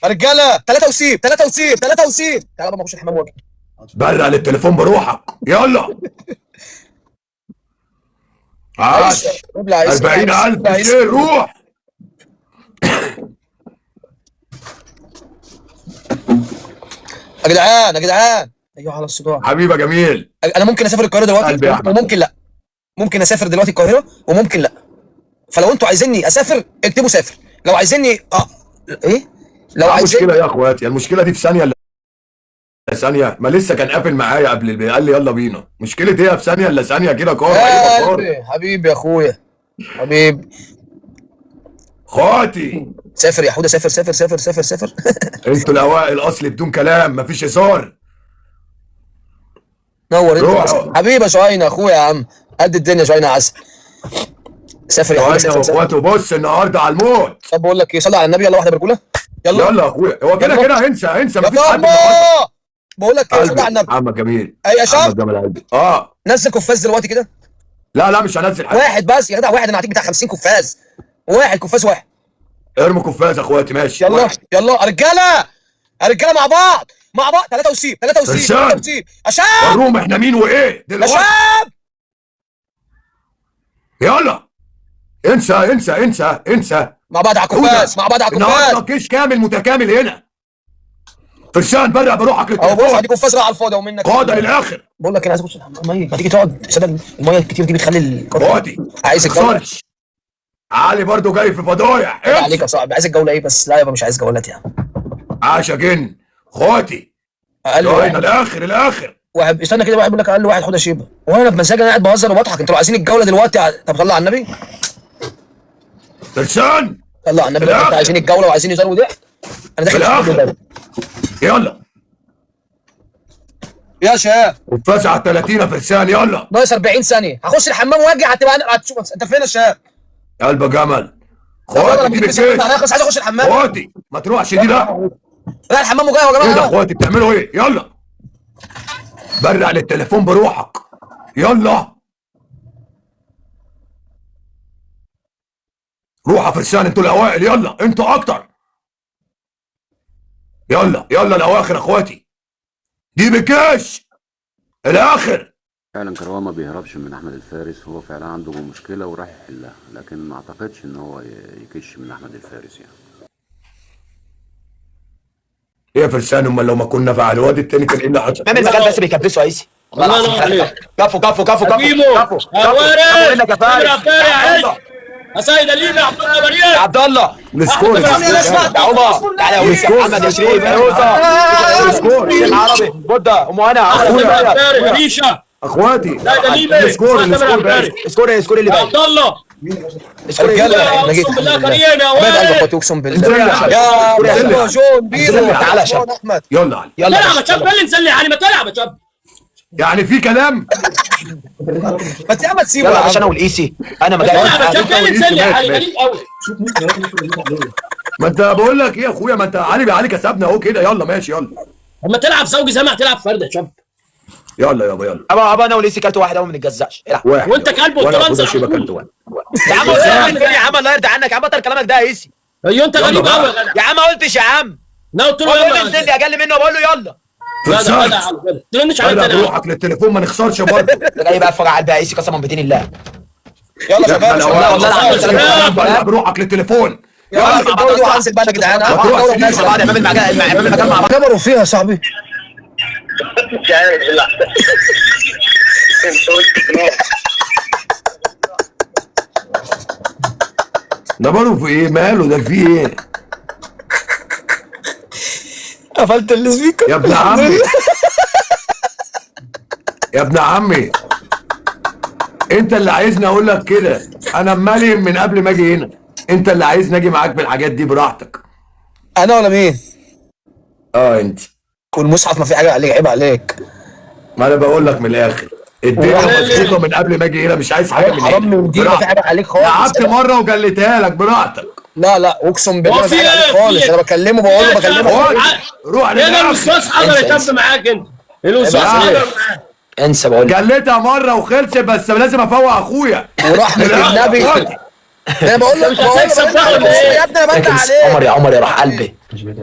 رجاله 3 وسيب 3 وسيب 3 وسيب. تعالى بقى ما اخش الحمام واجي. برق للتليفون بروحك، يلا. عاش. ابلع يا 40000 share، روح. يا جدعان يا جدعان. ايوه على الصداع. حبيبي يا جميل. انا ممكن اسافر القاهرة قلبي يا دلوقتي أحمد. وممكن لا. ممكن اسافر دلوقتي القاهرة وممكن لا. فلو انتوا عايزيني اسافر اكتبوا سافر، لو عايزيني ايه؟ لو عايزين المشكلة يا اخواتي، المشكلة دي في ثانية الا ثانية، ما لسه كان قافل معايا قبل البيت قال لي يلا بينا. مشكلة ايه في ثانية الا ثانية كده؟ كار يا قلبي حبيبي يا اخويا حبيبي. اخواتي سافر يا حوده، سافر سافر سافر سافر سافر. انتوا الاوائل اصلي بدون كلام، مفيش هزار. نور انت حبيبي يا شعينه اخويا يا عم، قد الدنيا شعينه عسل. سافر يا حبيبي، سافر واخواته. بص النهارده على الموت. طب بقول لك ايه، صلي على النبي، يلا واحدة برجوله. يلا يلا يا اخويا، هو كده كده هنسى هنسى، مفيش حد. بقول لك ايه، صلي على النبي. عمك جميل. اي يا شاب نزل قفاز دلوقتي كده. لا لا مش هنزل حاجة، واحد بس يا جدع، واحد. انا هعطيك بتاع 50 قفاز، واحد قفاز واحد. ارموا قفاز يا اخواتي. ماشي يلا واحد. يلا رجاله رجاله، مع بعض مع بعض. 3 وسيب 3 وسيب 3 وسيب. يا شاب وروهم احنا مين وايه دلوقتي يا شاب. يلا انسى انسى انسى انسى. مع بعض على القفاز، مع بعض على القفاز. النهارده كيش كامل متكامل هنا. فرسان برع بروحك للتليفون. اهو بص ادي قفاز راح على الفاضي ومنك قاده للاخر. بقول لك انا عايز اخش المية، ما تيجي تقعد. سيب المية الكتير دي بتخلي اقعدي. عايز الجولة. علي برضو جاي في فضايح. عليك يا صاحبي، عايز الجولة ايه بس؟ لا يابا مش عايز جولات يا عم. عاش يا جن اخواتي. اقل واحد الاخر الاخر. واحد استنى كده، واحد بيقول لك اقل واحد حوده شيبة، وانا بمزاج انا قاعد بهزر وبضحك. انتوا لو عايزين الجولة دلوقتي طب طلع على النبي. فرسان طلع على النبي، انتوا عايزين الجولة وعايزين هزار وضحك. انا داخل الاخر. يلا يا شباب وفاز على 30 يا فرسان. يلا ناقص 40 ثانية، هخش الحمام واجي هتبقى هتشوف. انت فين يا شباب؟ قلب جمل. اخواتي دي بالكيس. انا خلاص عايز اخش الحمام. اخواتي ما تروحش دي، لا لا الحمام وجاي يا جماعة. ايه ده اخواتي بتعملوا ايه؟ يلا برع للتليفون بروحك. يلا روح يا فرسان، انتوا الاوائل. يلا انتوا اكتر. يلا يلا الاواخر اخواتي، دي بالكاش الاخر. فعلا كروان ما بيهربش من احمد الفارس، هو فعلا عنده مشكلة وراح يحلها، لكن ما اعتقدش ان هو يكش من احمد الفارس يعني. ايه يا فرسان، امال لو ما كنا في على الواد التاني كان ايه اللي حصل؟ امام المجال بس بيكبسوا يا عيسي. والله العظيم كفو كفو كفو كفو كفو كفو منك يا فارس يا سيد لينا. عبد الله بريء يا عبد الله ال score يا عمر. تعالى يا ويسي يا محمد يا شريف يا يوسف ال score شيخ عربي بودة ام انا ريشه اخواتي. ال score ال score باين. score ايه؟ score اللي باين عبد الله. score رجاله احنا جيت اقسم بالله كريم يا ولد. اخواتي اقسم بالله يا جون بيرو. تعالى يا شاب احمد يلا علي. يلا تلعب يا شاب، اللي نزل لي علي ما تلعب يا شاب. يعني في كلام بس يا عم تسيبه يلا عشان انا والايسي. انا ما تلعب يا شاب، اللي نزل لي علي غريب قوي. ما انت بقول لك ايه يا اخويا، ما انت علي علي كسبنا اهو كده. يلا ماشي يلا. اما تلعب زوجي زي ما هتلعب فرد يا شاب. يلا يابا يلا. ابا انا والايسي كلت واحد اهو، ما نتجزعش. العب واحد وانت كلب وانت شيبة كلت واحد يا عم. قلت يا عم الله يرضى عنك يا عم، بطل كلامك ده يا ايسي. ايوه انت غريب قوي يا جدع يا عم. ما قلتش يا عم. لا قلت له يلا نزل لي اقل منه بقول له يلا. لا لا ترنش على روحك للتليفون ما نخسرش برضه. ده جاي بقى اتفرج على الباقي ايسي قسما بدين الله. يلا شباب لا والله العظيم بروحك للتليفون. يلا الجولة دي وهنزل بقى يا جدعان. ما بعض امام المجال امام المجال مع بعض. كبروا فيها يا صاحبي. مش عارف ايه اللي حصل. ده برضه في ايه؟ ماله ده؟ في ايه؟ قفلت ال speaker يا ابن عمي يا ابن عمي، انت اللي عايزني اقول لك كده. انا مالي من قبل ما اجي هنا، انت اللي عايزني اجي معاك بالحاجات دي براحتك. انا ولا مين؟ انت والمصحف ما في حاجة عليك، عيب عليك. ما انا بقول لك من الاخر، الدنيا مظبوطة من قبل ما اجي هنا، مش عايز حاجة من حرام هنا. من دي، ما في حاجة عليك خالص. لعبت مرة وجليتها لك براحتك. لا لا اقسم بالله ما في حاجة عليك خالص. انا بكلمه بقول له بكلمه. روح ايه ده؟ الوسواس حضر يا شاب معاك انت. الوسواس حضر معاك. انسى بقول لك جليتها مرة وخلصت، بس لازم افوق اخويا ورحمة النبي. انا بقول لك مش هتكسب بقى ولا ايه؟ يا ابني انا بندع عليك. عمر يا عمر يا روح قلبي.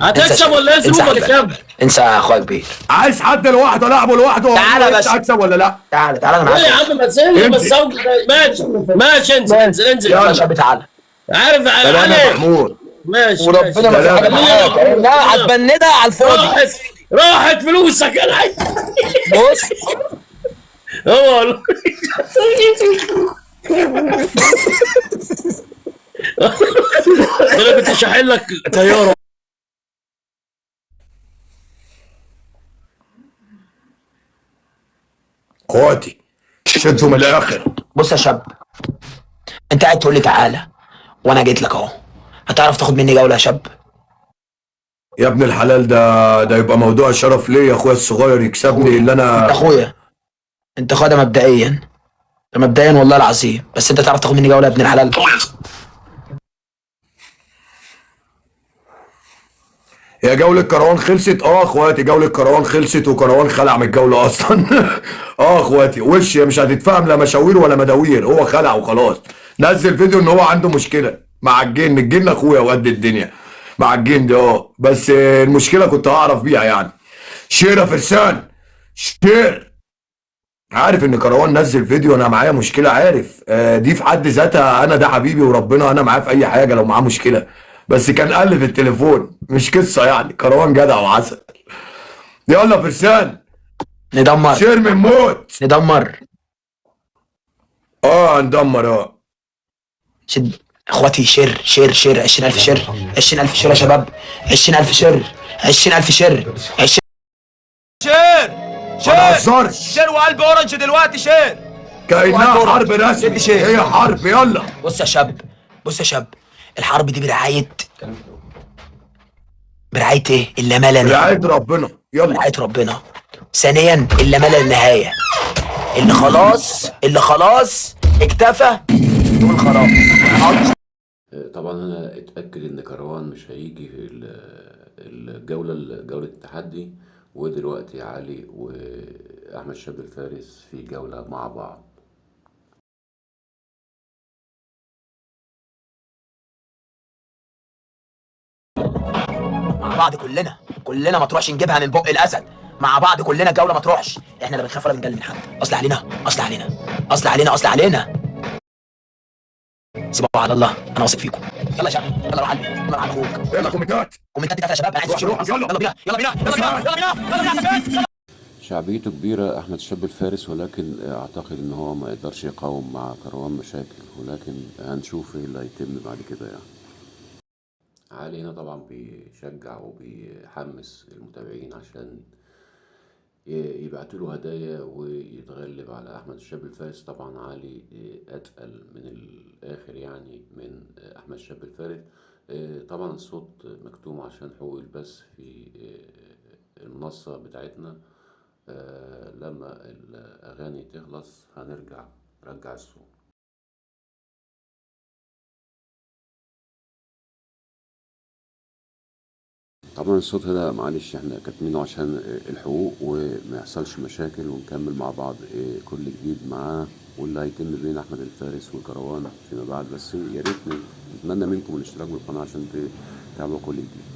هتكسب ولا ايه ظروفك يا شاب؟ انسى يا اخويا كبير. عايز حد لوحده العبه لوحده. تعالى بس. اكسب ولا لا؟ تعالى تعالى انا معاك يا عم. ما تسيبني بس زوجي. ماشي ماشي انزل انزل انزل يلا يا شاب تعالى. عارف علي محمود. ماشي وربنا ما في حاجة معاك. لا هتبندها على الفاضي. راحت فلوسك يا الحاج. بص هو انا كنت شاحن لك طيارة. اخواتي شدوا من الاخر. بص يا شاب، انت قاعد تقول لي تعالى وانا جيت لك اهو. هتعرف تاخد مني جولة يا شاب؟ يا ابن الحلال، ده يبقى موضوع شرف ليا يا اخويا الصغير يكسبني اللي انا اخويا. انت خدها مبدئيا، ده مبدئيا والله العظيم، بس انت تعرف تاخد مني جولة يا ابن الحلال. يا جولة كروان خلصت. اه اخواتي جولة كروان خلصت، وكروان خلع من الجولة اصلا. اه اخواتي وش مش هتتفهم لا مشاوير ولا مداوير، هو خلع وخلاص. نزل فيديو ان هو عنده مشكلة مع الجن، الجن اخويا وقد الدنيا مع الجن ده. بس المشكلة كنت هعرف بيها يعني. share يا فرسان share. عارف ان كروان نزل فيديو انا معايا مشكلة، عارف دي في حد ذاتها، انا ده حبيبي وربنا انا معاه في اي حاجة لو معاه مشكلة، بس كان قال في التليفون مش قصة يعني. كروان جدع وعسل. يلا فرسان ندمر share من موت، ندمر. ندمر. شد اخواتي، share share share. 20000 share، 20000 share يا شباب، 20000 share، 20000 share، 20. share ما share نهزرش، share وقلب orange دلوقتي. share كأنها حرب رسمي، share. هي حرب. يلا بص يا شاب، بص يا شاب، الحرب دي برعاية، برعاية ايه؟ اللي ما لا نهاية. برعاية ربنا. يلا برعاية ربنا. ثانيا اللي ما لا نهاية، اللي خلاص، اللي خلاص اكتفى يقول خلاص. طبعا انا اتاكد ان كروان مش هيجي في الجولة، جولة التحدي. ودلوقتي علي واحمد شاب الفارس في جولة مع بعض. مع بعض كلنا، كلنا ما تروحش نجيبها من بق الاسد. مع بعض كلنا الجولة ما تروحش، احنا لا بنخاف ولا بنجلد من حد. اصل علينا، اصل علينا، اصل علينا، اصل علينا. سيبوا على الله، انا واثق فيكم. يلا يا شباب، يلا روح قلبي، يلا روح اخوك. يلا كومنتات، كومنتات بتاعت يا شباب، انا عايز روح، اشوف. يلا. يلا بينا، يلا بينا، يلا بينا، يلا بينا، يلا بينا يا شباب. شعبيته كبيرة أحمد شاب الفارس، ولكن أعتقد إن هو ما يقدرش يقاوم مع كروان مشاكل، ولكن هنشوف إيه اللي هيتم بعد كده يعني. علي هنا طبعا بيشجع وبيحمس المتابعين عشان يبعتوا له هدايا ويتغلب على أحمد الشاب الفارس. طبعا علي أتقل من الآخر يعني من أحمد الشاب الفارس. طبعا الصوت مكتوم عشان حقوق البث في المنصة بتاعتنا. لما الأغاني تخلص هنرجع رجع الصوت. طبعا الصوت هنا معلش احنا كاتمينه عشان الحقوق وما يحصلش مشاكل، ونكمل مع بعض كل جديد معاه واللي هيتم بين احمد الفارس وكروان فيما بعد. بس يا ريت نتمنى منكم الاشتراك بالقناة عشان تتابعوا كل جديد.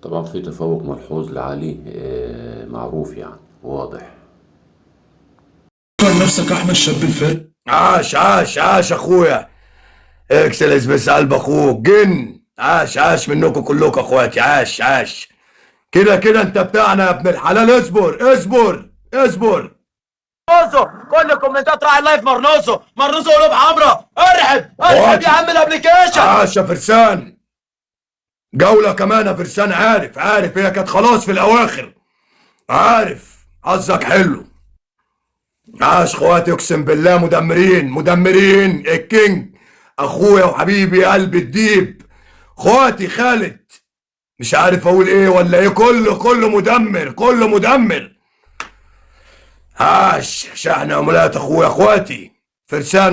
طبعا في تفوق ملحوظ لعلي، معروف يعني واضح. نفسك احمد شاب الفارس. عاش عاش عاش اخويا، اكسلس بس قلب اخوك جن. عاش عاش منكم كلكم اخواتي، عاش عاش. كده كده انت بتاعنا يا ابن الحلال. اصبر اصبر اصبر. مرنوزو كل الكومنتات راعي ال live. مرنوزو مرنوزو قلوب حمراء. ارحب ارحب يا عم ال application. عاش يا فرسان، جولة كمان يا فرسان. عارف عارف هي كانت خلاص في الأواخر، عارف حظك حلو. عاش اخواتي، اقسم بالله مدمرين مدمرين. الكينج اخويا وحبيبي قلب الديب، اخواتي خالد، مش عارف اقول ايه ولا ايه، كله كله مدمر، كله مدمر. عاش شحن عملات اخويا، اخواتي فرسان.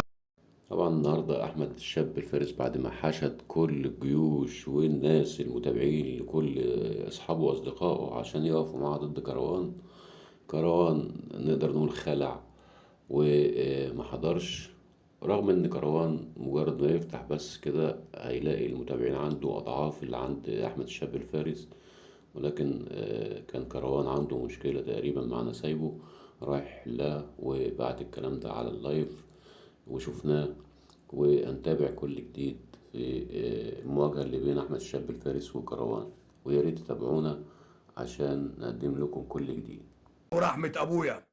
طبعا النهارده احمد الشاب الفارس بعد ما حشد كل الجيوش والناس المتابعين لكل اصحابه واصدقائه عشان يقفوا معاه ضد كروان، كروان نقدر نقول خلع وما حضرش، رغم ان كروان مجرد ما يفتح بس كده هيلاقي المتابعين عنده اضعاف اللي عند احمد الشاب الفارس، ولكن كان كروان عنده مشكلة تقريبا مع نسايبه رايح يحلها، وبعت الكلام ده على ال live وشفناه. وهنتابع كل جديد في المواجهة اللي بين أحمد الشاب الفارس وكروان، ويا ريت تتابعونا عشان نقدم لكم كل جديد. ورحمة أبويا.